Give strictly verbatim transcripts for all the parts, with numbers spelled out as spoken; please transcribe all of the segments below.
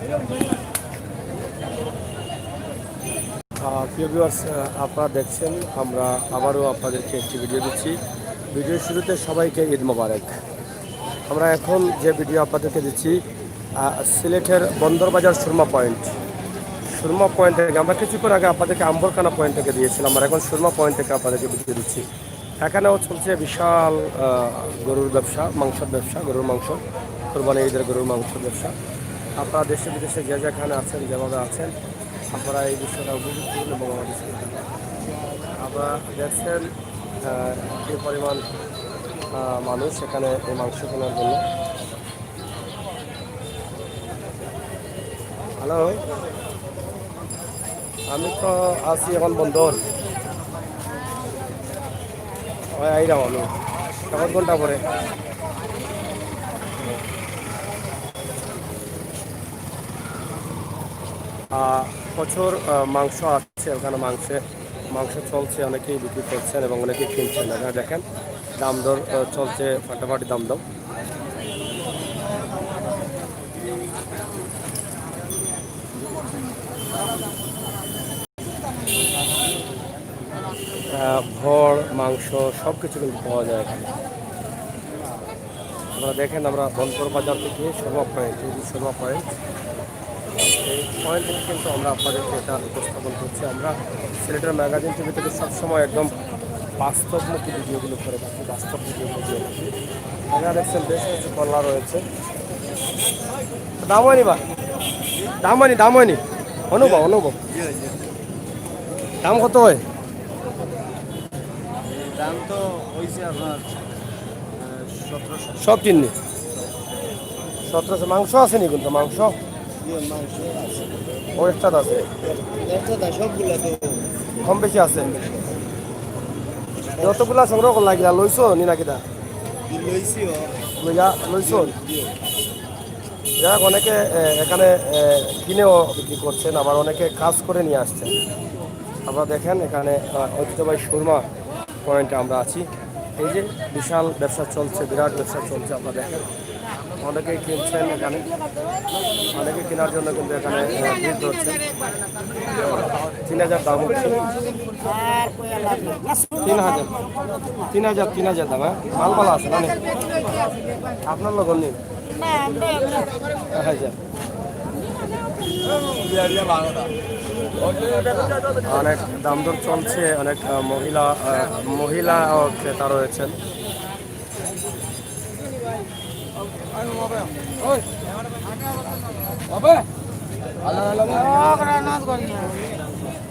আহ, প্রিয় ভিউয়ার্স, আহ, আপনারা দেখছেন, আমরা আবারও আপনাদেরকে একটি ভিডিও দিচ্ছি। ভিডিওর শুরুতে সবাইকে ঈদ মোবারক। আমরা এখন যে ভিডিও আপনাদেরকে দিচ্ছি, আহ, সিলেটের বন্দরবাজার সুরমা পয়েন্ট। সুরমা পয়েন্ট থেকে আমরা কিছুক্ষণ আগে আপনাদেরকে আম্বরখানা পয়েন্ট থেকে দিয়েছিলাম, আর এখন সুরমা পয়েন্ট থেকে আপনাদেরকে ভিডিও দিচ্ছি। এখানেও চলছে বিশাল, আহ, গরুর ব্যবসা, মাংসের ব্যবসা, গরুর মাংস, কোরবানি ঈদের গরুর মাংসের ব্যবসা। আপনারা দেশে বিদেশে যে যেখানে আছেন, যেভাবে আছেন, আপনারা এই বিষয়টা উপভোগ করুন এবং আমাদের সাথে থাকুন। আপনারা দেখছেন, আহ, কি পরিমাণ, আহ, মানুষ এখানে এই মাংস কেনার জন্য। হ্যালো, আমি তো আছি এখন বন্দর। ওই আইলাম আমি এক ঘন্টা পরে। আহ, প্রচুর, আহ, মাংস আছে ওখানে, মাংসে, মাংস চলছে, অনেকেই বিক্রি করছেন এবং অনেকেই কিনছেন। আপনারা দেখেন, দাম দর, আহ, চলছে, ফাটাফাটি দাম দর। আহ, ভড়, মাংস সব কিছু কিন্তু পাওয়া যায় এখানে। আপনারা দেখেন, আমরা বন্দর বাজার থেকে সুরমা পয়েন্ট, এই যে সুরমা পয়েন্ট, এই পয়েন্ট থেকে কিন্তু আমরা আপনাদেরকে এটা উপস্থাপন করছি। আমরা সিলেটের ম্যাগাজিন টিভি থেকে সবসময় একদম বাস্তবমুখী ভিডিওগুলো করে থাকি, বাস্তব ভিডিওগুলো দিয়ে থাকি। এখানে দেখছেন, বেশ কিছু কলা রয়েছে। দাম হয়নি বা? দাম হয়নি, দাম হয়নি। অনুভব, অনুভব। দাম কত হয়? দাম তো হইছে আপনার, আহ, সতেরোশো। সব কিননি? সতেরোশো। মাংস আছে নি কিন্তু? মাংস? ইয়ে, মাংস আছে। ও, একটা আছে। একটা দা, সবগুলা তো। কম বেশি আছে। যতগুলা সংগ্রহ করলা কিনা, লইছো নি না কিনা? লইছি ও। লইয়া, লইছো? ইয়ে। যাই হোক, অনেকে, এ, এখানে, এ, কিনেও বিক্রি করছেন, আবার অনেকে কাজ করে নিয়ে আসছেন। আপনারা দেখেন, এখানে, আহ, ঐতিহ্যবাহী সুরমা পয়েন্টে আমরা আছি। এই যে বিশাল ব্যবসা চলছে, বিরাট ব্যবসা চলছে, আপনারা দেখেন। অনেকেই কিনছেন এখানে, অনেকে কেনার জন্য কিন্তু এখানে, আহ, ভিড় ধরছে। তিন হাজার দাম হচ্ছে। তিন হাজার, তিন হাজার, তিন হাজার দাম, হ্যাঁ? মাল ভালা আছে না? আপনার লোক নেই? আচ্ছা। অনেক দাম দর চলছে, অনেক, আহ, মহিলা, আহ, মহিলা, আহ, ক্রেতা রয়েছেন।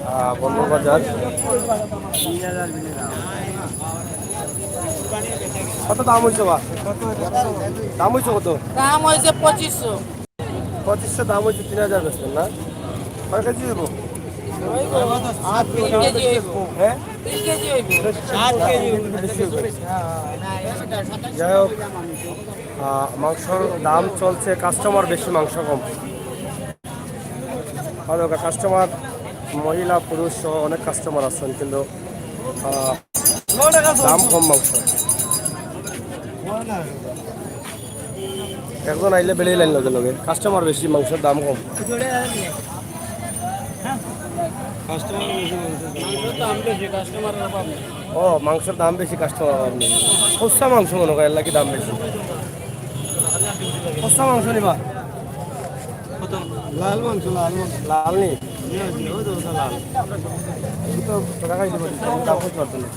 আহ, বন্দর বাজার। কত দাম হইছে বা? দাম হইছে কত? দাম হইছে পঁচিশশো। পঁচিশশো দাম হইছে, তিন হাজার বেচবেন না? কয় কেজি হইব? হইব। তিন কেজি হইব। হ্যাঁ? তিন কেজি হইব। সাত কেজি হইব। বেশি হইব। যাই হোক, আহ, মাংসর দাম চলছে, কাস্টমার বেশি, মাংস কম। ভালো, কাস্টমার, মহিলা, পুরুষ সহ অনেক কাস্টমার আছেন, কিন্তু, আহ, দাম কম মাংস। একজন আইলে বেড়ে লাইন লগে লগে, কাস্টমার বেশি, মাংসর দাম কম। ও, মাংসর দাম বেশি, কাস্টমার অভাব নেই। খোসা মাংস মনে হয়, এর লাগি দাম বেশি। খোসা মাংস নিবা? কত? লাল মাংস, লাল মাংস। লাল নি? জি, জি, ওই তো ওটা লাল। এই তো টাকা খাইতে পারি, দাম করতে পারতো না।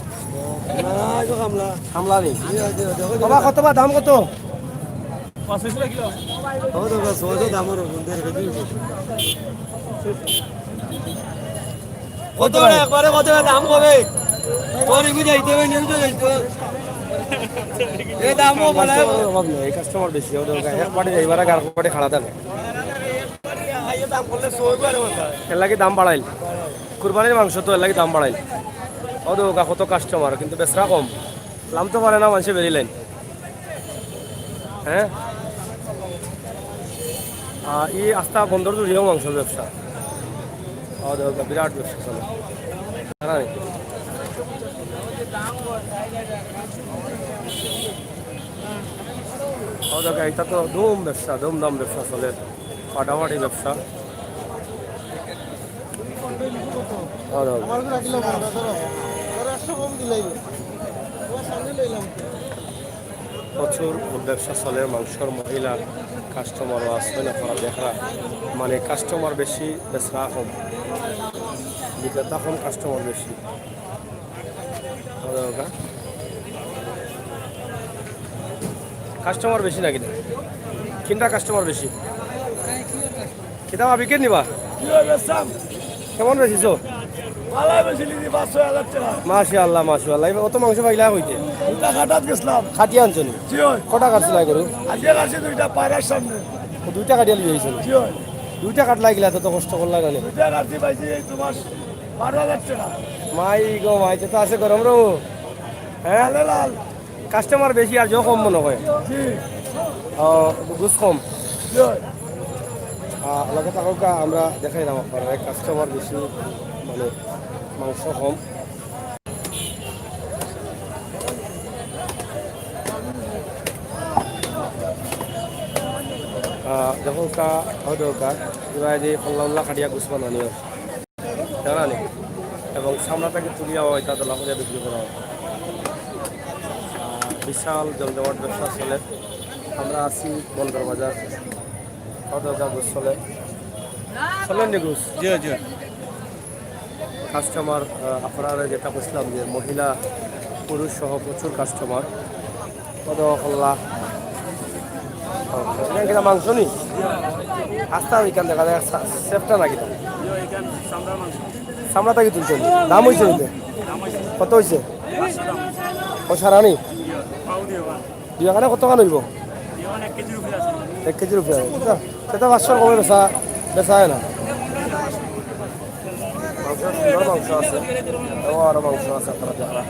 না, এই তো কামলা। কামলা নি? জি, জি, জি, ওই তো বাবা, কত বা দাম কত? পাঁচশো কিলো। ওই তো বাবা, ছয়শো দাম ওর, দেড় কেজি। কত একবারে কত দাম হবে? তোর এগুলো যাইতে হবে, নিউজে যাইতে হবে। এই দামও বলে। কাস্টমার অভাব নেই, এই কাস্টমার বেশি, ওদের এক পার্টি যাইবার আগে আর পার্টি খাড়া থাকে। এর লাগি দাম বাড়াইল। কুরবানির মাংস তো, এর লাগি দাম বাড়াইল। ও দেখো, কত কাস্টমার, কিন্তু বেচরা কম। লাম তো পারে না, মানুষে বেরিলেন। হ্যাঁ? আহ, এই আস্তা বন্দর জুড়িয়েও মাংসর ব্যবসা। ও দেখো, বিরাট ব্যবসা চলে। জানা নেই। ও দেখো, এটা তো ধুম ব্যবসা, ধুমধাম ব্যবসা চলে, ফাটাফাটি ব্যবসা। ও দেখো। প্রচুর ব্যবসা চলে, মাংসর মহিলা কাস্টমারও আছে না, তারা দেখরা, মানে কাস্টমার বেশি, বেচরা কম, বিক্রেতা কম, কাস্টমার বেশি। কাস্টমার বেশি নাকি না? কিনরা কাস্টমার বেশি? কিতা বা বিকেট নিবা? কেমন বেচিছো? মাশাআল্লাহ, মাশাআল্লাহ। এবার অত মাংস পাইলা কইতে? দুইটা কাটাত গেছিলাম। কাটিয়া আনছো নি? জি অয়। কটা কাটছিলা গরু? আজকে কাটছি দুইটা পায়রার সামনে। ও, দুইটা কাটিয়া লিয়ে আইছো নি? জি অয়। দুইটা কাটলা গিলা তো, তো কষ্ট করলা না নি? দুইটা কাটছি পাইছি এই তোমার বারো হাজার টাকা। মাই গো মাই, তো আছে গরম রো। হ্যাঁ? লালে লাল। কাস্টমার বেশি আর জো কম মনে হয়। জি। ও, গুস কম। জি। আহ, লগে থাকুক্কা, আমরা দেখাইলাম আপনারা, কাস্টমার বেশি, মানে মাংস কম। আহ, দেখুক্কা, ও দেখুক্কা, এবার যে খোল্লা উল্লা কাটিয়া গুস বানানি হয়। জানা নেই। এবং চামড়া থাকি তুলিয়া হয়, তাতে লাফাইয়া বিক্রি করা হয়। আহ, বিশাল জমজমাট ব্যবসা চলে। আমরা আছি বন্দর বাজার, কত যা গুস চলে। চলেন নি গুস? জি, জি। কাস্টমার, আহ, আপনারা যেটা বুঝলাম যে মহিলা, পুরুষ সহ প্রচুর কাস্টমার। কত খোল্লা। ও, এটা কিনা মাংস নি? আস্তা ওইখান দেখা যায়, সা-, সেফটা নাকি তা? চামড়া থাকি তুলছো নি? দাম হইছে হইতে? কত হইছে? ও, সারা নি? দুই এখানে কত খান হইব? এক কেজির উপরে আছে। সেটা, সেটা পাঁচশোর কমে বেচা, বেচা হয় না। মাংস, সুন্দর মাংস আছে। ও, আরো মাংস আছে, আপনারা দেখরা।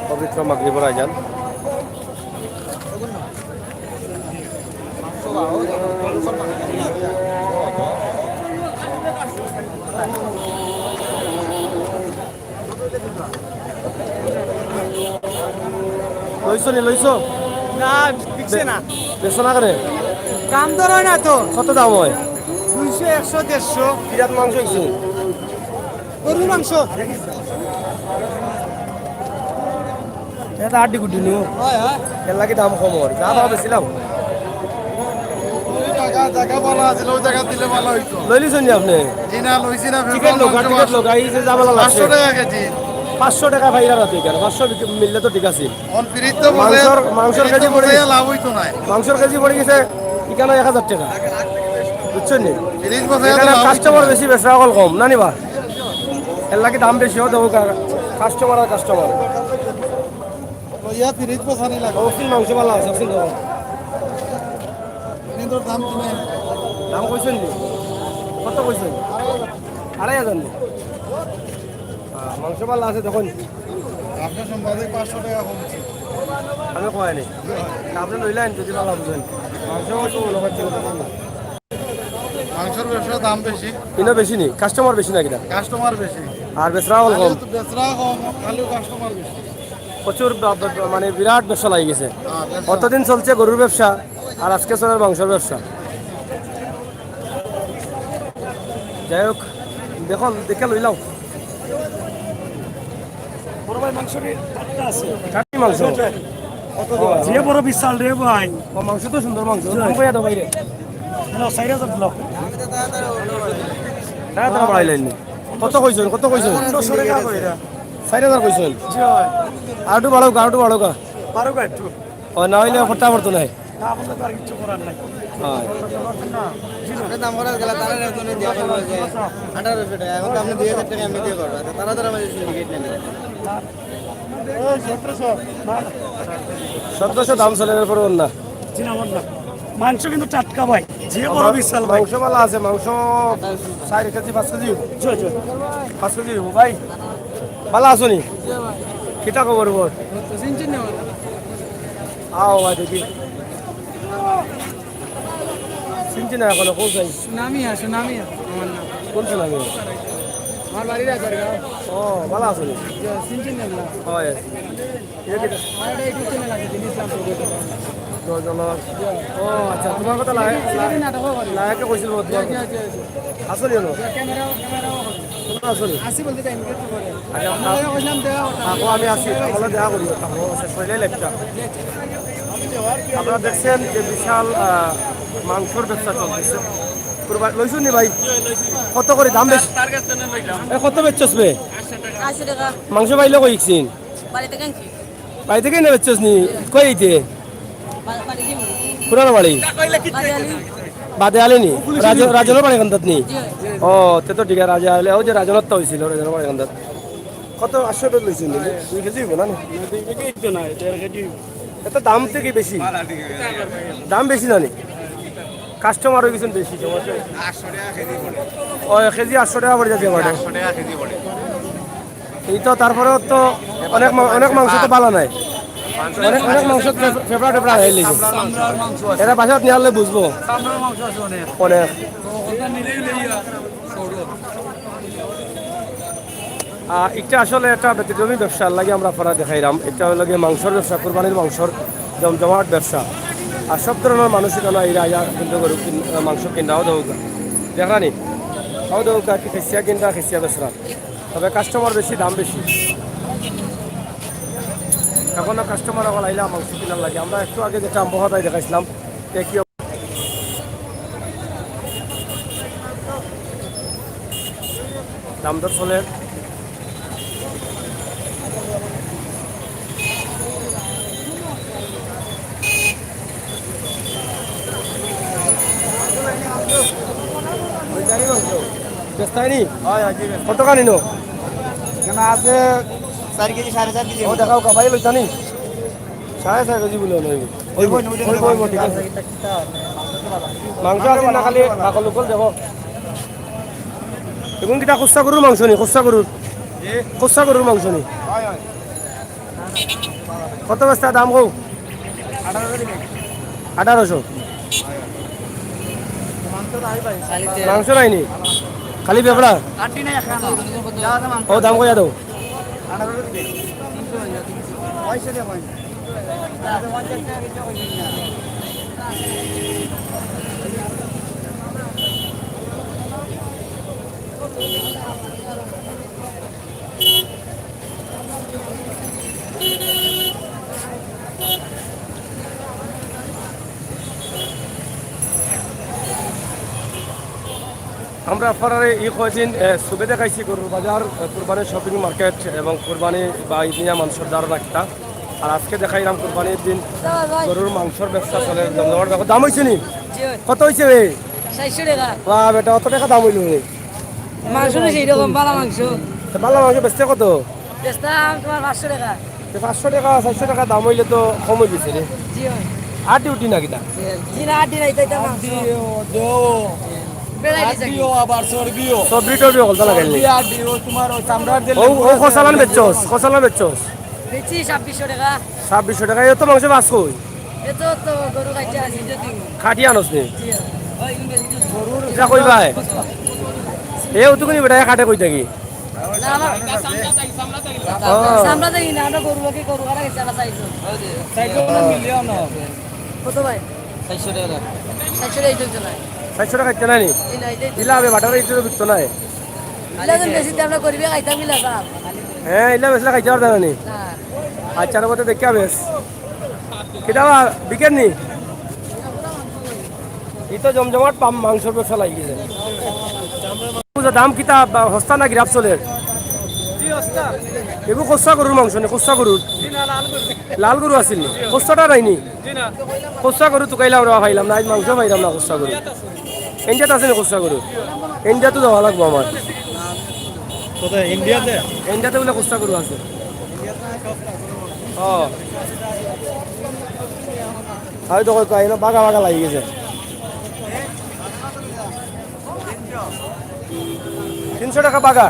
পবিত্র মাগরিবর আজান। লইছো নি, লইছো? না, বিকছে না। বেচো না কেনে? দাম দর হয় না তো। কত দাম হয়? দুইশো, একশো, দেড়শো। বিরাট মাংস হইছে। গরুর মাংস। এটা আড্ডি গুড্ডি নিও। হয়, হয়। এর লাগি দাম কম হয়। যা দাম বেশি লাও। ওই জায়গা, জায়গা ভালো আছিল, ওই জায়গা দিলে ভালো হইতো। লইলিছেন নি আপনি? জি না, লইছি না, ফের টিকিট লোক, আর টিকিট লোক, এই যে ঝামেলা লাগছে। পাঁচশো টাকা কেজি। পাঁচশো টাকা পাইরা না তো এখানে, পাঁচশো বিক্রি-, মিললে তো ঠিক আছে। অন ফ্রিজ তো বলে, মাংসর, মাংসর ফ্রিজ কেজি তো পড়ে বলে গেছে, লাভ হইতো না। মাংসর কেজি পড়ে গেছে, এখানে এক হাজার টাকা। বুঝছেন নি? ফ্রিজ বসে এখানে লাভ হইতো কাস্টমার না। বেশি, বেচরা অকল কম, না নি বা? এর লাগি দাম বেশি, ও দেখো কা-, কাস্টমার আর কাস্টমার। লইয়া ফ্রিজ বসানি লাগে। অক্সিন মাংস ভালো আছে, অক্সিন দেখো। কিন্তু দাম কিনে। দাম কইছেন নি? কত কইছেন? আড়াই হাজার নি? আহ, মাংস ভালো আছে, দেখুন। আপনার সম্পাদক পাঁচশো টাকা কমছে। আমি কয় নি। আপনি লইলেন যদি ভালো বুঝেন। মাংস কত মনে হচ্ছে? মাংসর ব্যবসা দাম বেশি। কিনা বেশি নি? কাস্টমার বেশি নাকি না? কাস্টমার বেশি। আর বেচরা অকল কম? খালি তো বেচরা কম, খালি কাস্টমার বেশি। প্রচুর বা-, বা-, মানে বিরাট ব্যবসা লাগি গেছে। হ্যাঁ, ব্যবসা। কতদিন চলছে গরুর ব্যবসা, আর আজকে চলের মাংসর ব্যবসা। যাই হোক, দেখো, দেখে লইলাও। বড় ভাই, মাংস রে, টাটকা আছে। খাঁটি মাংস। যে বড় বিশাল রে ভাই। ও, মাংস তো সুন্দর মাংস। দাম কইয়া দাও ভাই রে। হ্যালো, চাইর হাজার দিলাম। তারা তারা বাড়াইলেন নি। কত কইছেন? কত কইছেন? পনেরোশো টাকা কইরা। চাইর হাজার কইছেন? জি ভাই। আরটু বাড়াউক্কা, আরটু বাড়াউক্কা। বাড়াউক্কা একটু। ও, না হইলে ফটা পড়তো নাই। না, আপনার তো আর কিচ্ছু করার নাই। হ্যাঁ। আপনি দাম করার গেলে তারা একজনে দিয়া বলবো যে আঠারোশো টাকা, এখন তো আপনি দুই হাজার টাকা এমনি দিয়ে করবেন। তারা তারা আমাদের সিন্ডিকেট নেবে। এই সতেরোশো। না। সতেরোশো দাম চলে, এর পরে অন্য। জি না, অন্য। মাংস কিন্তু টাটকা ভাই, যে বড় বিশাল ভাই। মাংস ভালো আছে, মাংস চার কেজি, পাঁচ কেজি। জি, জি। পাঁচ কেজি হইব ভাই। ভালো আছো নি? কিতা খবর বল? তো চিনছেন না আমারে? আও, আয় দেখি। চিনছি না এখনো, কোন সাইজ? সুনামি, হ্যাঁ, সুনামি, আমার নাম। কোন সুনামি? আমার বাড়ি রাজারগাঁও। ও, ভালা আছো নি? জি, চিনছেন না? হয়। এটা কি? আমার একটা YouTube channel আছে, দিন ইসলাম প্রভু। ও আচ্ছা, তোমার কথা লাগে, নাটকও করে। লাইকে কইছিল তোমার কথা। আছো নি? ক্যামেরা, ক্যামেরাও করে। আছো নি? আসি বলতে টাইম একটু পরে। আচ্ছা, আপনারা কইলাম দেখা কথা। থাকো, আমি আসি, আমরা দেখা করি। থাকো, শেষ হইলে লেপটা। আপনারা দেখছেন যে বিশাল, আহ, মাংসর ব্যবসা চলতেছে। কুরবানি লইছুন নি ভাই? কত করে দাম বেশ? এ, কত বেচছস বে? আশি টাকা। মাংস পাইলে কই ইকছিন? বাড়ি থেকে আনছি। বাড়ি থেকে এনে বেচছস নি? কই এইতে? বা-, বাড়ি যাইবো। পুরানো বাড়ি? বাড়ি আলি। বাদে আলে নি? রাজ-, রাজনের বাড়ি কান্দাত নি? জি। ও, তে তো ঠিক আছে, রাজা আলে, ও যে রাজনের তো হইছিল, রাজনের বাড়ি কান্দাত। কত? আটশো টাকা লইছেন নি? দুই কেজি হইব না নি? দুই কেজি তো না, দেড় কেজি। এত দাম থেকে বেশি? দাম বেশি না নি? কাস্টমার হয়ে গেছেন বেশি, সমস্যা নাই। ও, এক কেজি আটশো টাকা পড়ে যাচ্ছে আমার। আটশো টাকা কেজি পড়ে। এই তো, তারপরে তো অনেক মা-, অনেক মাংস তো ভালা নাই। অনেক, অনেক মাংস ফে-, ফেফড়া টেফড়া হয়ে গেছে। চামড়ার মাংস আছে। এরা বাসাত নিয়ে আনলে বুঝবো। চামড়ার মাংস আছে অনেক। অনেক। তো ওটা নিলেই লইয়া সৌরভ। আহ, এটা আসলে একটা ব্যতিক্রমী ব্যবসা, লাগে আমরা আপনারা দেখাইলাম। এটা হলো গিয়ে মাংসর ব্যবসা, কুরবানির মাংসর জমজমাট ব্যবসা। আর সব ধরনের মানুষ এখানে এরা আইয়া কিন্তু গরু কিন-, মাংস কিনরাও দেউকা। দেখা নি? খাও দেউকা, কি খেসিয়া কিনরা, খেসিয়া বেচরা। তবে কাস্টমার বেশি, দাম বেশি। এখনো কাস্টমার অকল আইলা মাংস কিনার লাগি। আমরা একটু আগে যেটা আম্বহাতায় দেখাইছিলাম, একই দাম দর চলে। বেচতায় নি? হয়, হয়, জি, বেচতাম। কত খানি নো? এখানে আছে চার কেজি, সাড়ে চার কেজি। ও, দেখাও, কাবাই লইতা নি? সাড়ে চার কেজি বলে অইব। অইব, অইব, অইব, অইব, ঠিক আছে। মাংস আছে না, খালি বাকল উকল দেখো। এখন কিতা খুচরা গরুর মাংস নি? খুচরা গরুর? খুচরা গরুর মাংস নি? হয়, হয়। কত বস্তা দাম কও? আঠারোশো। মাংস নাই নি? খালি বেবড়া? ও, দাম কইয়া দেও। আমরা আপনারারে ই কয়দিন, এ, সুবে দেখাইছি গরুর বাজার, এ, কুরবানির শপিং মার্কেট এবং কুরবানি বা ঈদ নিয়া মানুষর ধারণা কিতা। আর আজকে দেখাইলাম কুরবানির দিন গরুর মাংসর ব্যবসা চলে, জমজমাট ব্যাপার। দাম হইছে নি? জি অয়। কত হইছে বে? চাইরশো টেকা। বাহ বেটা, অত টেকা দাম হইল রে। মাংস তো সেই রকম, ভালা মাংস। তো ভালা মাংস বেচতে কত? বেচতাম তোমার পাঁচশো টেকা। তো পাঁচশো টেকা, চাইরশো টেকা দাম হইলে তো কম হয়ে গেছে রে। জি অয়। আড্ডি উড্ডি না কিতা? জি না, আড্ডি নাই, তাই তো মাংস। আড্ডিও, দো। বেড়াই দিছে কি? আড্ডিও আবার চর্বিও। চর্বি টর্বি হকলতা লাগাইল নি? চর্বি আড্ডি, ও তোমার ওই চামড়ার যে ও, লেবু ও আছে, খোসালান লেবু বেচছস, আছে। খোসালান বেচছস? বেচি ছাব্বিশশো টেকা। ছাব্বিশশো টেকা, এত মাংস বাস কই? এত তো গরু খাইছে, আছি যে দিন। খাটি আনস নি? জি। ওই ইংরেজি তো গরুর ইটা কই ভাই? এ, অতটুকুনি বেটা, এ খাটে কই থাকি? না, আমার ও। চামড়া দেখি না, আমরা গরু রাখি, গরু খাওয়া গেছে, আমরা চাইছো। চাইছো না, মিলিয়ন। কত ভাই? চাইরশো টেকা। চাইরশো টেকা এই চলছে না। চাইরশো টেকা খাইতে নাই নি? এই না, এই যে ইলা হবে, বাটার এই তো বিকতো নাই। ইলা তো বেশি দাম না করিবে, খাইতাম ইলা সাব। হ্যাঁ, ইলা বেশি খাইতে পারবে না নি? না। আচ্ছা, আর মতো দেখিয়া বেশ। কিতা বা, বিকের নি? ই তো জমজমাট পাম মাংসর ব্যবসা লাগি গেছে। বুঝা দাম কিতা বা, হস্তা না গিরাপ চলের? এগু খোসা গরুর মাংস নি, খোসা গরুর। লাল গরু আছিল নি? খোসাটা নাই নি? খোসা গরু তুকাইলাম রে, পাইলাম না, আজ মাংস পাইলাম না খোসা গরু। ইন্ডিয়াত আছে নি খোসা গরু? ইন্ডিয়াত তো যাওয়া লাগবো আমার। কোথায়? ইন্ডিয়াতে? ইন্ডিয়াতে বলে খোসা গরু আছে। ও। আমি তো কই, কই, এনে বাগা বাগা লাগি গেছে। তিনশো টেকা বাগা।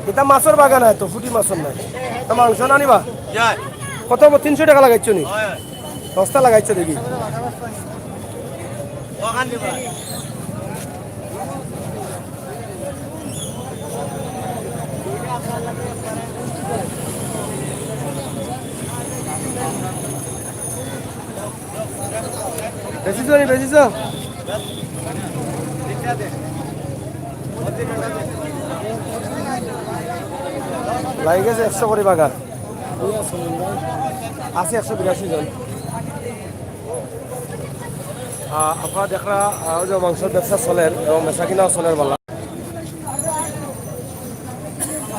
ইটা মাছর বাগান নায় তো, ফুটি মাছর নায়। ইটা মাংস না নিবা? কত অইবো? তিনশো টেকা লাগাইছো নি? দশটা লাগাইছো দেখি। বেচিছো নি, বেচিছো? লাগি গেছে একশো করি বাগান। আছে একশো বিরাশি জন। আহ, আপনারা দেখরা, আহ, অউ যে মাংসর ব্যবসা চলের এবং বেচা কিনাও চলের বালা।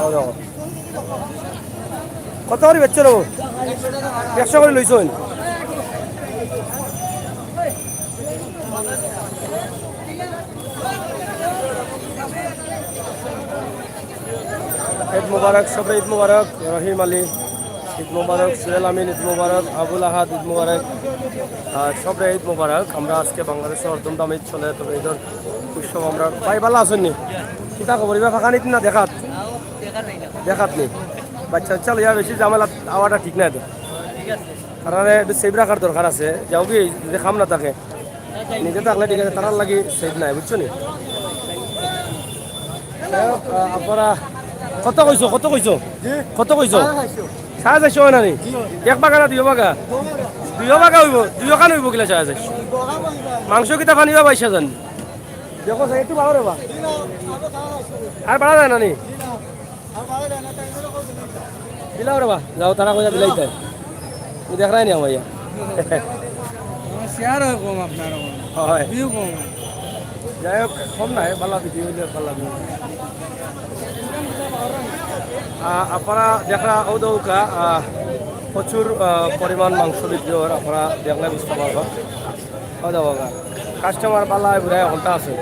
অউ দেখো। কত করি বেচছো রে? একশো করি লইছো? ঈদ মুবারক, সবরে ঈদ মুবারক, রহিম আলী ঈদ মুবারক, সুহেল আমিন ঈদ মুবারক, আবুল আহাদ ঈদ মুবারক, আহ, সবরে ঈদ মুবারক। আমরা আজকে বাংলাদেশো হরদম দাম ঈদ চলে, তবে ঈদর উৎসব আমরা ভাই বালা আছইন নি? কিতা খবর? ইবা ফাঁকা নিত না দেখাত? দেখাত নি? বাচ্চা বাচ্চা লইয়া বেশি ঝামেলা আওয়াটা ঠিক নায় তো। তারারে একটু safe রাখার দরকার আছে। যাও কি, যদি কাম না থাকে, নিজে থাকলে ঠিক আছে, তারার লাগি safe নাই, বুঝছো নি? যাই হোক, আহ, আপনারা কত কইছো, কত কইছো? জি। কত কইছো? সাড়ে চারশো। সাড়ে চারশো অয় না নি? জি। এক বাগা না দুইও বাগা? দুইও বাগা। দুইও বাগা অইবো, দুইও খান অইবো কিলা সাড়ে চারশো? দুইও বাগা অইবো। মাংস কিতা পানি বা পয়সা জানি? দেখো স্যার, একটু বাড়াও রে বা। আর বাড়া যায় না নি? দিলাও রে বা, যাও, তারা কইয়া দিলাইতে। তুমি দেখরায় নি আমাইয়া? আমার share অয় কম আপনার ওখানে। হয়। View কম। যাই হোক, কম নাই, বালা video অইলে বালা view। আহ, আপনারা দেখরা, অউ দেখউক্কা, আহ, প্রচুর, আহ, পরিমাণ মাংস বিক্রি অর, আপনারা দেখলে বুঝতে পারবা। অউ দেখউক্কা, customer বালা বুড়া হকলতা আছে,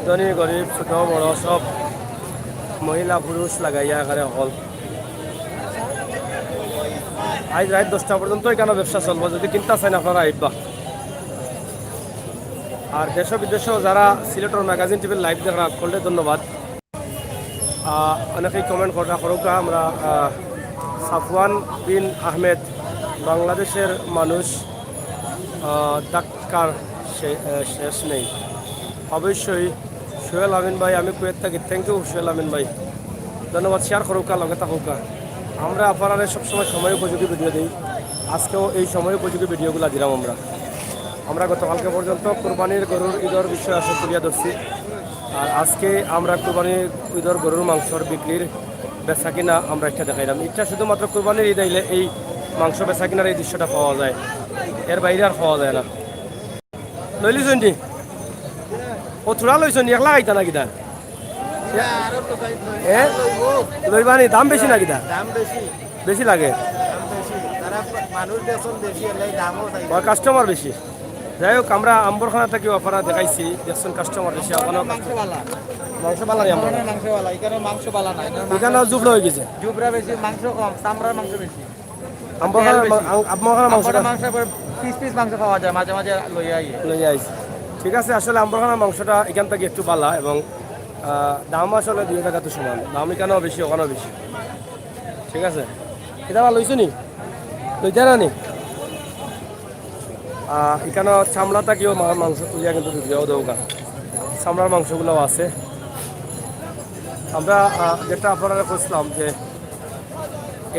ধনী গরিব ছোট বড় সব, মহিলা পুরুষ লাগাইয়া এখানে হকল। আইজ রাইত দশটা পর্যন্ত ইখানো ব্যবসা চলবো, যদি কিনতা চাইন আপনারা আইবা। আর দেশ বিদেশো যারা সিলেটর Magazine TVর live দেখরা হকলরে ধন্যবাদ। আহ, অনেকেই comment কররা, করউক্কা, আমরা, আহ, সাফওয়ান বিন আহমেদ, বাংলাদেশের মানুষ, আহ, ঢাকার শে-, আহ, শেষ নেই। অবশ্যই সোহেল আমিন ভাই, আমি কুয়েত থাকি। Thank you সোহেল আমিন ভাই, ধন্যবাদ। Share করউক্কা, লগে থাকউক্কা। আমরা আপনারারে সবসময় সময় উপযোগী video দেই, আজকেও এই সময় উপযোগী videoগুলা দিলাম আমরা। আমরা গতকালকে পর্যন্ত কুরবানির গরুর ঈদর বিষয়ে আসলে তুলিয়া ধরছি। আর আজকে আমরা কুরবানির ঈদর গরুর মাংসর বিক্রির বেচা কিনা আমরা একটা দেখাইলাম। এটা শুধুমাত্র কুরবানির ঈদ আইলে এই মাংস বেচা কিনার এই দৃশ্যটা পাওয়া যায়, এর বাইরে আর পাওয়া যায় না। লইলিছইন নি? ও থুড়া লইছইন নি, একলা খাইতা না কিতা? হ্যাঁ? লইবা নি? দাম বেশি না কিতা? দাম বেশি। বেশি লাগে? দাম বেশি। তারা মানুষ দেখছইন বেশি, এর লাগি দামও চাই। আর customer বেশি। যাই হোক, আমরা আম্বরখানা থাকিও আপনারা দেখাইছি, দেখছইন customer বেশি, ওখানেও মাংস বালা। মাংস বালা নি আম্বরখানা? মাংস বালা, ইখানো মাংস বালা না, ইখানো মাংস ইখানো জুবরা অই গেছে। জুবরা বেশি, মাংস কম, চামড়ার মাংস বেশি। আম্বরখানার তেল বেশি। মা-, আম-, আম্বরখানার মাংসটা আম্বরখানার মাংস একবার piece piece মাংস খাওয়া যায়, মাঝে মাঝে লইয়া আইয়ে। লইয়া আইছি। ঠিক আছে, আসলে আম্বরখানার মাংসটা ইখান থাকি একটু বালা এবং, আহ, দাম আসলে দুই জাগাত সমান। দাম ইখানেও বেশি, ওখানেও বেশি। ঠিক আছে? ইটা আবার লইছো নি? লইতা না নি? আহ, ইখানো চামড়া থাকিও মা-, মাংস তুলিয়া কিন্তু বিক্রি অয় দেখউক্কা। চামড়ার মাংসগুলাও আছে। আমরা, আহ, যেটা আপনারারে কইছিলাম যে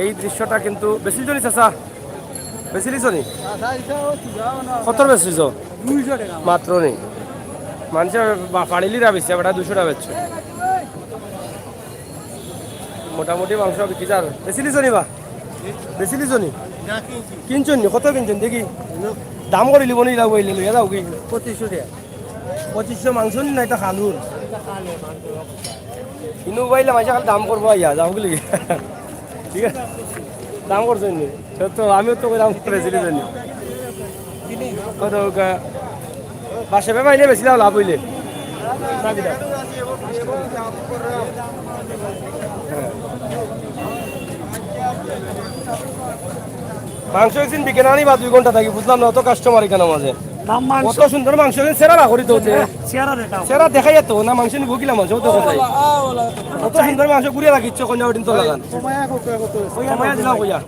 এই দৃশ্যটা কিন্তু বেচিলিছো নি চাচা? বেচিলিছো নি? কত বেচিলিছো? মাত্র নি? মানুষে বা-, ফাড়িলিরা বেচছে, বেটা দুইশো টেকা বেচছে। মোটামুটি মাংস বিক্রি যার। বেচিলিছো নি বা? বেচিলিছো নি? না, কিনছি। কিনছো নি? কত কিনছো নি? দেখি। দাম করিলিবো নি, ইলা বইলে লইয়া যাও কি? পঁচিশশো টেকা। পঁচিশশো মাংস নি না, ইটা খালুর? ইনো বইলে মাইসে খালি দাম করবো আইয়া, যাও কি লাগি? ঠিক আছে? দাম করছো নি? তো, তো আমিও তো কইলাম বেচিলিছো নি। কত কা-, বাসে ভাই পাইলে বেশি লাভ, লাভ অইলে। হ্যাঁ। মাংস একদিন বিকে না নি বা দুই ঘন্টা থাকি, বুঝলাম না, অত customer ইখানর মাঝে। দাম মাংস। কত সুন্দর মাংস, কিন্তু সেরা বার করি তো দে। সেরা রেট। সেরা দেখাই তো না, মাংস নিব কিলা মাংস, ও তো কোথায়? কত সুন্দর মাংস, গুড়িয়া লাগিচ্ছে, কইনা ওদিন তো লাগান। কমায়া কত, কত? কমায়া দিলাম কইয়া।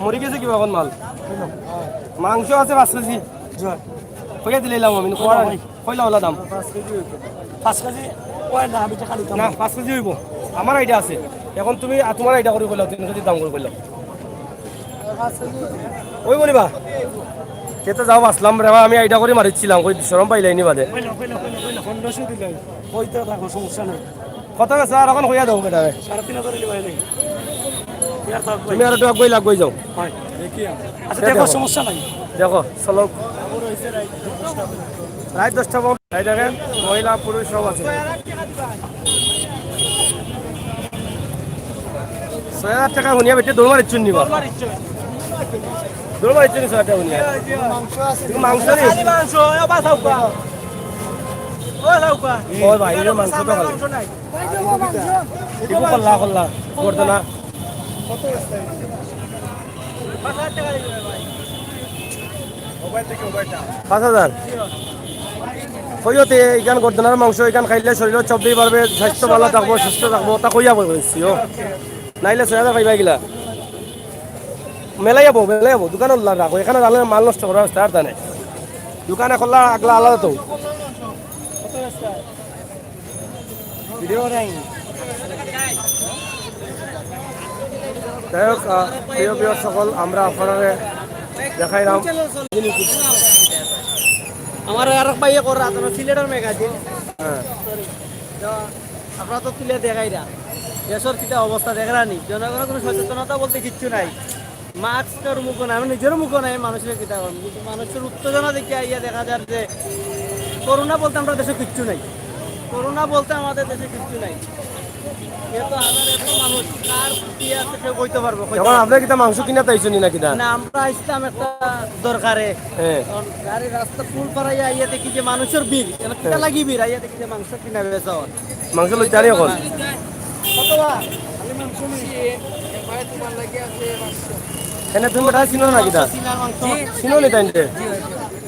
মরি গেছে কিবা এখন মাল? মাংস আছে পাঁচ কেজি। কইয়া দিলাম আমি, কইলা ওলা দাম। পাঁচ কেজি অয় না, আমি তো খালি না, পাঁচ কেজি অইব। আমার আইডিয়া আছে। এখন তুমি, আ, তোমার আইডিয়া করি কইলাও, তিন কেজি দাম করি কইলাও। ওই বলিবা? কে তো যাও বাঁচলাম রে বা, আমি আইডিয়া করি মারিছিলাম, কই শরম পাইলাই নি বাদে। কইলা, কইলা, কইলা, কইলা। পনেরোশো দিলাই। কইতে থাকো, সমস্যা নাই। কত গেছে আর এখন কইয়া দাও বেটা। সাড়ে তিন হাজার দিলে হয় নাই। ইয়ার থাক ভাই। তুমি আর একটু আগুয়াই লাগুয়াই যাও। হয়, দেখি আমি। আচ্ছা, দেখো, দেখো। সমস্যা নাই। দেখো, চলো। রাত দশটা পর্যন্ত। এই দেখেন, মহিলা পুরুষ সব আছে। ছয় হাজার টাকা হুনিয়া বেটে দৌড় মারিচ্ছুন নিবা। দৌড় মারিচ্ছুন ছয় হাজার টাকা হুনিয়া। কিন্তু মাংস নেই। খালি মাংস, এ বা চাউকা। ও চাউকা। ও ভাই, এই যে মাংস তো খালি। মাংস নাই। একটু কল্লা, কল্লা, করতো না। পাঁচ হাজার। কইও তে, ইখান গর্দনার মাংস, ইখান খাইলে শরীরও চব্বিশ বাড়বে, স্বাস্থ্য ভালো থাকবো, সুস্থ থাকবো, তা কইয়া বই কইছি, ও। নাইলে ছয় হাজার পাইবা গিলা। মেলাইয়া বউ, মেলাইয়া বউ, দোকান উল্লা রাখো, এখানে রাখলে মাল নষ্ট করার রাস্তা আর তা নাই। দোকানে খোলা আগলা আলাদা তো। যাই হোক, আহ, প্রিয় viewers সকল, আমরা আপনারারে দেখাইলাম। আমার আরক ভাইয়ে কর রাত সিলেটের ম্যাগাজিন। হ্যাঁ। তো আপনারা তো তুলে দেখাইরা। দেশের কিতা অবস্থা দেখরানি। জনগণের কোনো সচেতনতা বলতে কিচ্ছু নাই। মাস্কর মুখো নাই, আমি নিজের মুখো নাই, মানুষের কিতা করবো? কিন্তু মানুষের উত্তেজনা দেখে আইয়া দেখা যার যে করোনা বলতে আমরা দেশে কিচ্ছু নাই। করোনা বলতে আমাদের দেশে কিচ্ছু নাই। এত হাজার এত মানুষ কার কি আছে কেউ কইতে পারবো, কইতে এখন পারবো। আপনারা কিতা মাংস কিনা তাইছনি না কিতা? না, আমরা আসতাম একটা দরকারে। হ্যাঁ। কারণ গাড়ি রাস্তা ফুল করাইয়া আইয়া দেখি যে মানুষের ভিড়, কেন কিতা হ্যাঁ। লাগি ভিড়? আইয়া দেখি যে মাংস কিনা বেচা হয়। মাংস লইতে আনি এখন? কত বা? খালি মাংস নেই। এনে তুমি বেটা চিনো না কিতা? চিনার মাংস। চিনো নি তাইনতে?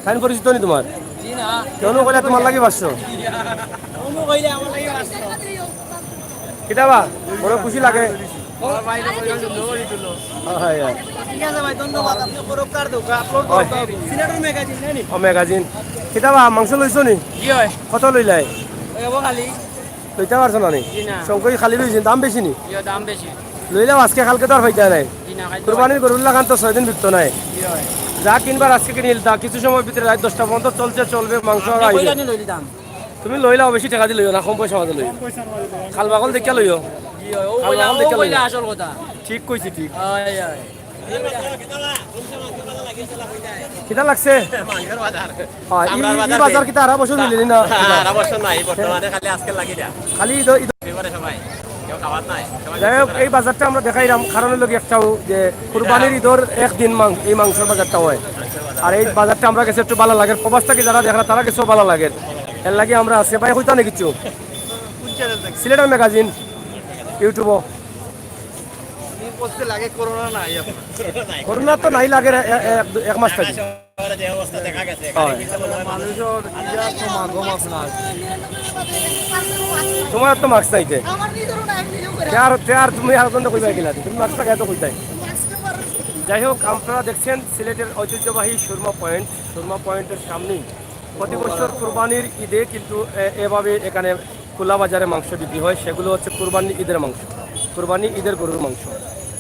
তাইন পরিচিত নি তোমার? জি না। কেউ কইলে তোমার লাগি পাঁচশো? অনু কইলে আমার লাগি পাঁচশো। কিতা বা? বড় খুশি লাগে। আমার ভাই তো কইলাম যে লো দিত লো। হ্যাঁ, হ্যাঁ। ঠিক আছে ভাই, ধন্যবাদ। আপনি পুরস্কার দেউকা, আপলোড হয়। করতে হবে। সিলেটের ম্যাগাজিন, জানি? ও, ম্যাগাজিন। কিতা বা, মাংস লইছো নি? জি হয়। কত লইলাই? ওই হবো খালি। লইতে পারছো না নি? জি না। সবগুলি খালি রইছে, দাম বেশি নি? জি, দাম বেশি। লইলাম আজকে, কালকে তো আর পাইতা নাই। জি না, খাইতে কুরবানির গরুর লাখান তো ছয় দিন বিকতো নাই। জি হয়। যা কিনবার আজকে কিনিল, তা কিছু সময় ভিতরে রাত দশটা পর্যন্ত চলছে, চলবে, মাংস আর আপনি আইবে। কইলা নি লইলি দাম? তুমি লইলাও, বেশি টাকা দি লইও না, কম পয়সা মাঝে লইও। কম পয়সার মাঝে লইও। খাল বাকল দেখিয়া লইও। জি হয়, ও খাল কইলা, বাকল ও দেখিয়া কইলা লইও। আসল কথা। ঠিক কইছি, ঠিক। হয়, হয়। কিতা লাগছে? মাংসের বাজার। হ্যাঁ, ই, চামড়ার ই বাজার বাজার দে। কিতা হারা বছর মিলেনি না? হারা বছর নাই, বর্তমানে খালি আজকে লাগি যা। খালি ঈদ, ঈদ। এবারে সবাই, কেউ খাবার নাই, সবাই যাই হোক, ব্যস্ত। এই বাজারটা আমরা দেখাইলাম, কারণ হইলো কি একটাও যে কুরবানির ঈদর একদিন মাং-, এই মাংসের বাজারটা হয়। আর এই বাজারটা আমরা গেছে একটু ভালা লাগে, প্রবাস থাকি যারা দেখরা তারা গেছেও ভালা লাগে। এর লাগি আমরা আজকে ভাই কইতা না কিছু। কোন চ্যানেল থেকে? সিলেটের ম্যাগাজিন, YouTube-ও। আমি বলতে লাগে করোনা নাই এখন। করোনা তো নাই লাগে রে, এ-, এ-, এক, এক মাস থাকি। ঢাকা শহরে যে অবস্থা দেখা গেছে, হয়। গাড়ি ভিতরে মানুষের ইয়া তো মাগো মাছ না। তোমার তো মাস্ক নাই তে। আমার নিজেরও নাই, আমি নিজেও করে। তে আর, তে আর তুমি আর কোনটা কইবা কিনা? তুমি মাস্ক লাগাই তো কইতাই। মাস্ক তো পরে। যাই হোক, আপনারা দেখছেন সিলেটের ঐতিহ্যবাহী সুরমা পয়েন্ট। সুরমা পয়েন্টের সামনেই প্রতি বছর কুরবানির ঈদে কিন্তু, এ, এভাবে এখানে খোলা বাজারে মাংস বিক্রি হয়, সেগুলো হচ্ছে কুরবানি ঈদের মাংস, কুরবানি ঈদের গরুর মাংস।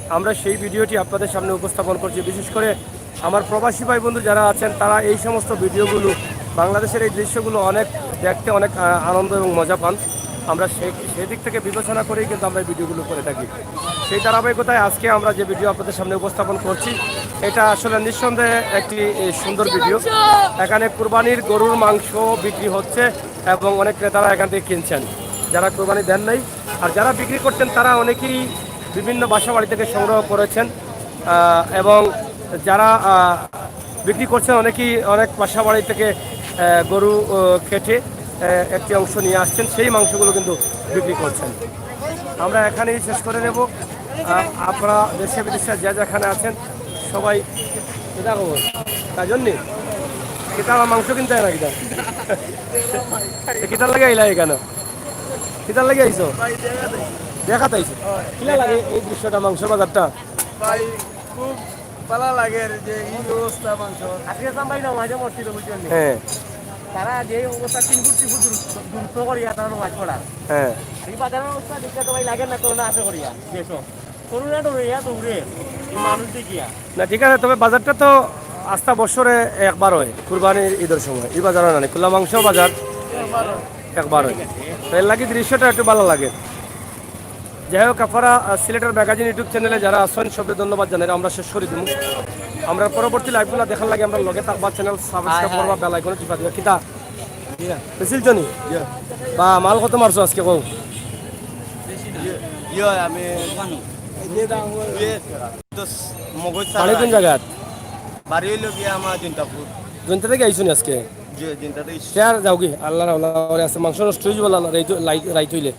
আমরা সেই ভিডিওটি আপনাদের সামনে উপস্থাপন করছি। বিশেষ করে আমার প্রবাসী ভাই বন্ধু যারা আছেন, তারা এই সমস্ত ভিডিওগুলো, বাংলাদেশের এই দৃশ্যগুলো অনেক দেখতে অনেক, আহ, আনন্দ এবং মজা পান। আমরা সেই, সেই দিক থেকে বিবেচনা করেই কিন্তু আমরা এই ভিডিওগুলো করে থাকি। সেই ধারাবাহিকতায় আজকে আমরা যে ভিডিও আপনাদের সামনে উপস্থাপন করছি, এটা আসলে নিঃসন্দেহে একটি, এ, সুন্দর ভিডিও। এখানে কুরবানির গরুর মাংস বিক্রি হচ্ছে এবং অনেক ক্রেতারা এখান থেকে কিনছেন, যারা কুরবানি দেন নাই। আর যারা বিক্রি করছেন, তারা অনেকেই বিভিন্ন বাসা বাড়ি থেকে সংগ্রহ করেছেন, আহ, এবং যারা, আহ, বিক্রি করছেন, অনেকেই অনেক বাসা বাড়ি থেকে, আহ, গরু, আহ, কেটে, আহ, একটি অংশ নিয়ে আসছেন, সেই মাংসগুলো কিন্তু বিক্রি করছেন। আমরা এখানেই শেষ করে নেব। আহ, আপনারা দেশে বিদেশে যে যেখানে আছেন, সবাই এটা খবর তাই জন্যে কিতা বা মাংস কিনতে না কিতা? এ, কিতার লাগি আইলা এখানো? কিতার লাগি আইছো? দেখাত আইছো। কিলা লাগে এই দৃশ্যটা, মাংসর বাজারটা? ভাই, খুব ভালা লাগের যে এই অবস্থা মাংস। আজকে তো ভাই নামাজে মসজিদে বুঝছেন নি? হ্যাঁ। তারা যে অবস্থা তিন ফুট তিন ফুট দূরত্ব, দূরত্ব করিয়া তারা নামাজ পড়া। হ্যাঁ। এই বাজারের অবস্থা দেখে তো ভাই লাগে না করোনা আছে করিয়া দেশো। করোনা ডরে ইয়া দৌড়ে মানুষ দেখিয়া। না, ঠিক আছে, তবে বাজারটা তো আস্তা বছরে একবার হয়, কুরবানির ঈদের সময়। এই বাজার হয় না, খোলা মাংস বাজার একবার হয়। তো এর লাগি দৃশ্যটা একটু ভালা লাগে। যাই হোক, আপনারা, আহ, সিলেটের ম্যাগাজিন YouTube চ্যানেলে যারা আছেন, সবকে ধন্যবাদ জানাই। আমরা শেষ করি দিমু। আমরা পরবর্তী live গুলা দেখার লাগি আমরা লগে থাকবা, channel subscribe করবা, bell icon টিপা দিবা। কিতা? বেচিলছো নি? বা মাল কত মারছো আজকে কও? ইয়ে, আমি ইয়ে, তো মগজ বাড়ি কোন জাগাত? বাড়ি হইল গিয়া আমার জৈন্তাপুর। জৈন্তা থাকি আইছো নি আজকে? জি, জৈন্তা থাকি। কে আর যাওগি? আল্লাহ, আল্লাহ, ওরে আছে, মাংস নষ্ট হয়ে যাবো, আল্লাহ, রাইত, রাইত, রাইত হইলে।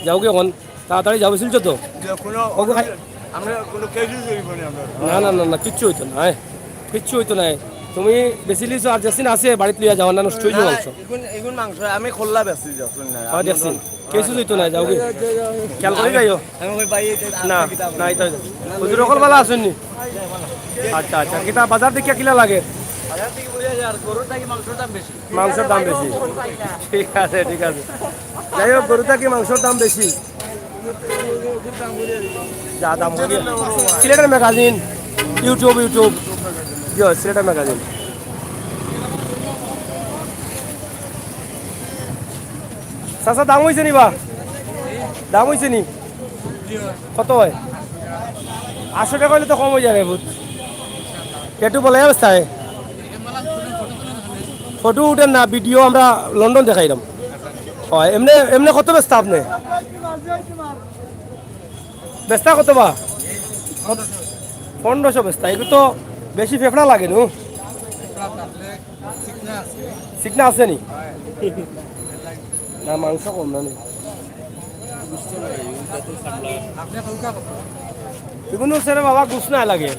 যাওগি এখন, তাড়াতাড়ি যাও, বেচিলছো তো? যে কোনো ওগো খাই- আমরা কোনো কেসই জড়িত নেই আমরা। না, না, না, না, কিচ্ছু হইতো না, হ্যাঁ। কিচ্ছু হইতো না। তুমি বেচিলিছো আর যেসিন আছে, বাড়িত লইয়া যাও, না নষ্ট হয়ে যাবো না, মাংস। এখন, এখন মাংস আমি খোল্লা বেচি যাচ্ছি না। হ্যাঁ, দেখছি। কেসই হইতো না, যাওগি। খেয়াল করি যাইও। আমি ওই ভাই, এই যে না, না, এটা হুজুর অকল ভালা আছইন নি? আচ্ছা, আচ্ছা, কিতা বাজার দেখিয়া কিলা লাগে? বাজার থেকে বুঝা যায়, আর গরুর থাকি মাংসর দাম বেশি। মাংসর দাম বেশি। ঠিক আছে, ঠিক আছে। যাই হোক, গরু থাকি মাংসর দাম বেশি। যা দাম হবে। সিলেটের ম্যাগাজিন, YouTube, YouTube। জি, সিলেটের ম্যাগাজিন। চাচা, দাম হইছে নি বা? দাম হইছে নি? কত হয়? আটশো টাকা হইলে তো কম হয়ে যাবে, বুঝ। একটু বলে অবস্থায়। ফটো উঠেন না, ভিডিও আমরা লন্ডন দেখাইলাম। হয়, এমনি, এমনি কত বেচতা আপনি? বেচতা কত বা? পনেরোশো বেচতা। এগুলো তো বেশি ফেফড়া লাগে নু। চিকনা আছে নি? না, মাংস কম না নি। এগুলো স্যার বাবা গুস না লাগে।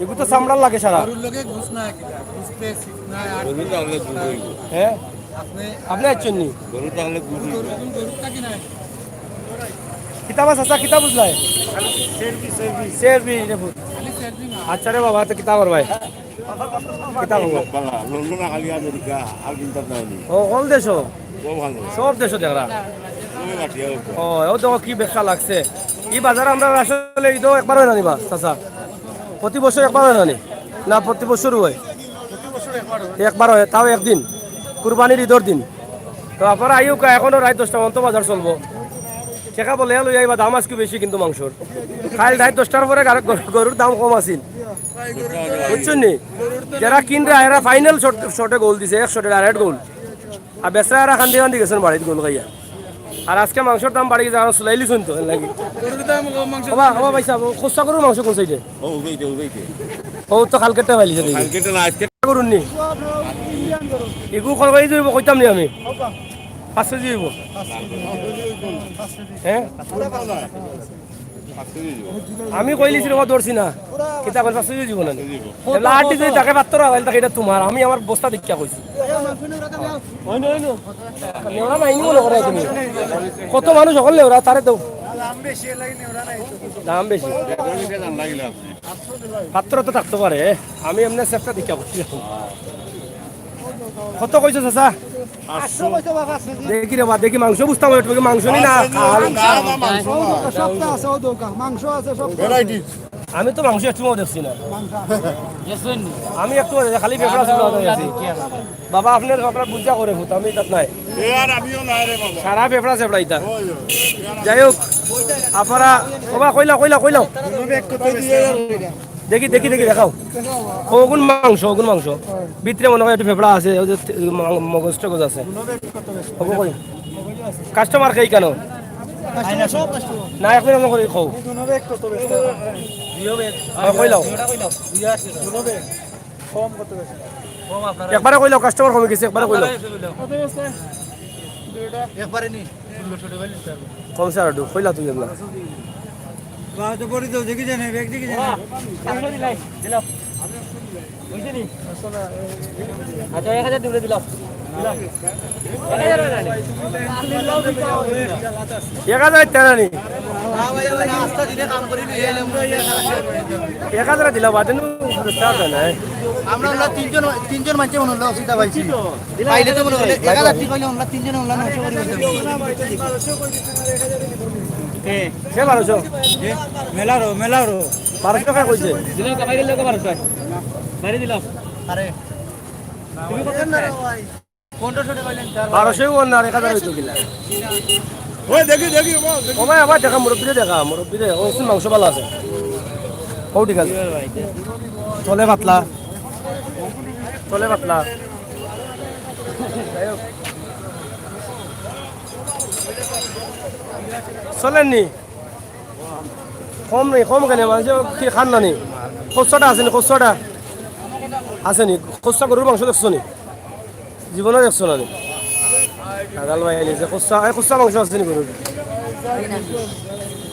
এগুলো তো চামড়ার লাগে সারা। গরুর লগে গুস না কিতা? গুস তে চিকনা আর গরু তাহলে গুস হইব। হ্যাঁ? আপনি আপনি আইছেন নি? গরু তাহলে গুস হইব। গরু, গরু থাকি না। কিতা বা চাচা, কিতা বুঝলাই? সেরবি, সেরবি। সেরবি, রে পুত। খালি সেরবি না। আচ্ছা রে বাবা, তো কিতা করবায়? কিতা খবর? বালা, লন্ডন, খালি আমেরিকা, আর চিন্তা নাই নি। ও, কোন দেশো? সব ভালো। সব দেশো দেখরা। সবই মাটি আর উপরে। ও, ও দেখো কি ব্যবসা লাগছে। এই বাজার আমরা আসলে ঈদও একবার হয় না নি বা, চাচা? প্রতি বছর একবার হয় না নি? না, প্রতি বছরও হয়? একবার হয়, তাও একদিন, কুরবানির ঈদর দিন। তো আপনারা আইও কা, এখনো রাইত দশটা পর্যন্ত বাজার চলবো। টেকা বলে লই আইবা, দাম আজকে বেশি কিন্তু মাংসর। কাইল রাইত দশটার পরে গার-, গরু-, গরুর দাম কম আছিল, বুঝছেন নি? যারা কিনরা এরা ফাইনাল শট, শটে গোল দিছে, এক শটে ডাইরেক্ট গোল। আর বেচরা এরা কান্দি কান্দি গেছেন বাড়িত গোল খাইয়া। আর আজকে মাংসর দাম বাড়ি গেছে, কারণ সুলাইলি শুনতো, এর লাগি। গরুর দাম কম, মাংস ওবা, ওবা ভাই সাহেব, ও খুচরা গরুর মাংস কোন সাইডে? ও, উবাইতে, উবাইতে। ও তো কালকেরটা পাইলিছে দেখি। কালকেরটা না, আজকে। গরুর নি? এগু কল করে দিব, কইতাম নি আমি। পাঁচ কেজি হইব। হ্যাঁ? আমি কইলিছি রে, ও ধরছি না। কিতা কইল, পাঁচ কেজি দিব না নি? লাঠি যদি তাকে পাত্তর আগাইল, তাকে এটা তোমার। আমি আমার বস্তা দেখিয়া কইছি। নেওরা নাই নি মনে করে তুমি। কত মানুষ সকল নেওরা, তারে তো। দাম বেশি। পাত্র তো থাকতে পারে, আমি এমনি চেষ্টা দিকে বসি। কত কইছো চাচা? আটশো। দেখি রে বা, দেখি মাংস বুঝতাম, একটু মাংস নি না। সবটা আছে, ও দোকান, মাংস আছে, সব ভ্যারাইটিস। আমি তো মাংস একটু দেখছি না। আমি একটু খালি বেপরা ছিল, বাবা, আপনার আপনার বুঝা করে ভূত, আমি তাত নাই। এ আর আমিও নাই রে বাবা। সারা বেপরা সেপড়াইতা। ওই, ওই। যাই হোক, আপনারা, ওবা, কইলাও, কইলাও, কইলাও। দেখি, দেখি, দেখি, দেখাও। ও, ওগুন মাংস, ওগুন মাংস। ভিতরে মনে হয় একটু ফেফড়া আছে, ওই যে মা-, মগজ টগজ আছে। ওগো কই? কাস্টমার কেই কেন? না, এখন আমরা করি খাও। হ্যাঁ, কইলাও। একবারে কইলাও, কাস্টমার কমে গেছে, একবারে কইলাও। একবারে নি। কমছে আর একটু, কইলা তুমি এগুলা। বাবা তো পড়ি তো দেখি জানে, ব্যাগ দেখি জানে। বুঝলি? আচ্ছা, এক হাজার দিলে দিলাম। এক হাজার টাকা নি? এক হাজার দিলাম, বাদে নু ব্যবস্থা আছে না? আমরা, আমরা তিনজন, তিনজন মানছে মনে হলো, অসুবিধা পাইছি। পাইলে তো মনে হলো, এক হাজার টি পাইলে আমরা তিনজন, আমরা নয়শো করি বলতাম। সে বারোশো। মেলারও, মেলারও। বারোশো টাকা কইছে। দিলাম, বাইরে লোক বারোশো। বাইরে দিলাম। আরে। তুমি কত? পনেরোশো টাকা কইলেন, চার বারোশো অন্য আর এক হাজার হইতো কিলা? ওই দেখি, দেখি, ও, দেখি। ও ভাই, আবার দেখা, মুরব্বিরে দেখা, মুরব্বিরে। ও, মাংস ভালা আছে। ও, ঠিক আছে। চলে পাতলা। চলে পাতলা। চলেননি? কম নি, কম কেনে? মানষে কি খাইন না নি? খুচরাটা আছে নি, খুচরাটা? আছে নি? খুচরা গরুর মাংস দেখছো নি? জীবনে দেখছো না নি? কাঙাল ভাই নিজে খুচরা, এই খুচরা মাংস আছে নি গরুর?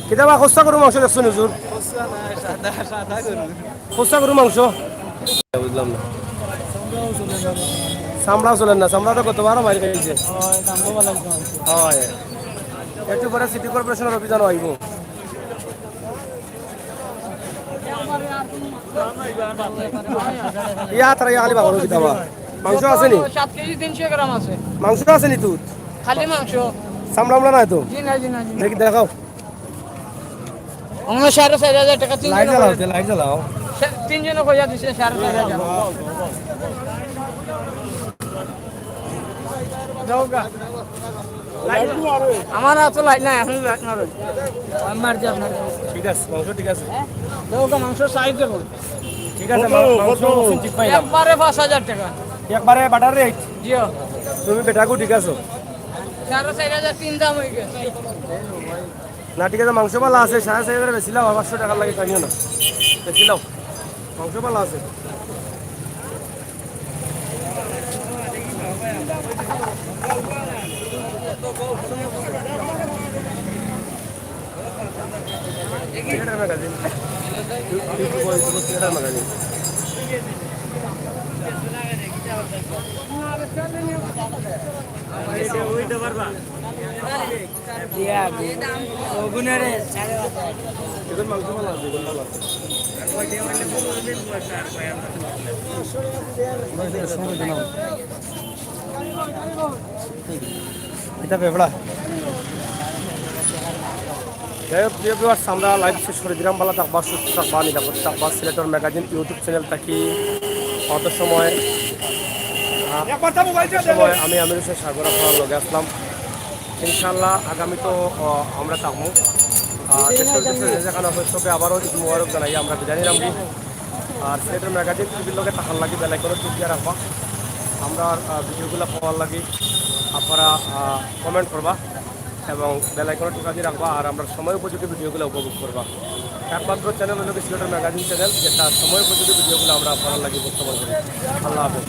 কিতাবা খুচরা গরুর মাংস দেখছো নি, হুজুর? খুচরা গরুর মাংস? বুঝলাম না। চামড়াও চলের না, চামড়া তো গতবারও মাইর খাইছে। হয়। একটু পরে সিটি কর্পোরেশনের অভিযান আইব। ইয়া, তারা ইয়া খালি বাগর কিতাবা। মাংস আছে নি? সাত কেজি তিনশো গ্রাম আছে। মাংস আছে নি তুত? খালি মাংস। চামড়া আমড়া নাই তো? জি না, জি না, জি না। দেখি, দেখাও। আমরা সাড়ে চার হাজার টাকা তিনজনে লাইট জ্বালাও, কইয়া, তে লাইট জ্বালাও। সে-, তিনজনে কইয়া দিছে সাড়ে চার হাজার। যাও গা। আমার হাতে লাইট নাই, এখন লাইট মারো। আমি মার দিই আপনার। ঠিক আছে, মাংস ঠিক আছে। যাও গা, মাংস সাইজ দেখো। ঠিক আছে, মা-, মাংস ঠিক পাইলাম। একবারে পাঁচ হাজার টাকা। একবারে বাটার রেট। জিও। তুমি বেটাকু ঠিক আছো? সাড়ে চার হাজার তিন দাম হয়ে গেছে। না, ঠিক আছে, মাংস ভালা আছে, সাড়ে চার হাজার বেশি লাও, পাঁচশো টাকার লাগে টানিও না, বেশি লাও, মাংস ভালা আছে। সিলেটের ম্যাগাজিন, ইউটিউব, ইউটিউব সিলেটের ম্যাগাজিন। এটা বেবড়া। যাই হোক, প্রিয় viewers, আমরা live শেষ করি দিলাম। ভালা থাকবা, সুস্থ থাকবা, নিরাপদ থাকবা। সিলেটর ম্যাগাজিন YouTube channel থাকি অত সময়, আহ, অত সময় আমি আমির হোসেন সাগর আপনার লগে আসলাম। ইনশাআল্লাহ আগামী তো, আহ, আমরা থাকবো। আহ, দেশের ভিতরে যে যেখানে আছে সবকে আবারও ঈদ মোবারক জানাই আমরা বিদায় নিলাম। আর সিলেটের ম্যাগাজিন টিভির লগে থাকার লাগি bell icon-ও টিপ দিয়া রাখবা। আমরা, আহ, video গুলা পাওয়ার লাগি আপনারা, আহ, comment করবা এবং bell icon-ও টিপা দিয়া রাখবা। আর আমরা সময় উপযোগী video গুলা উপভোগ করবা। একমাত্র channel হলো কি সিলেটের ম্যাগাজিন channel, যেটা সময় উপযোগী video গুলা আমরা আপনার লাগি উপস্থাপন করি। আল্লাহ হাফেজ।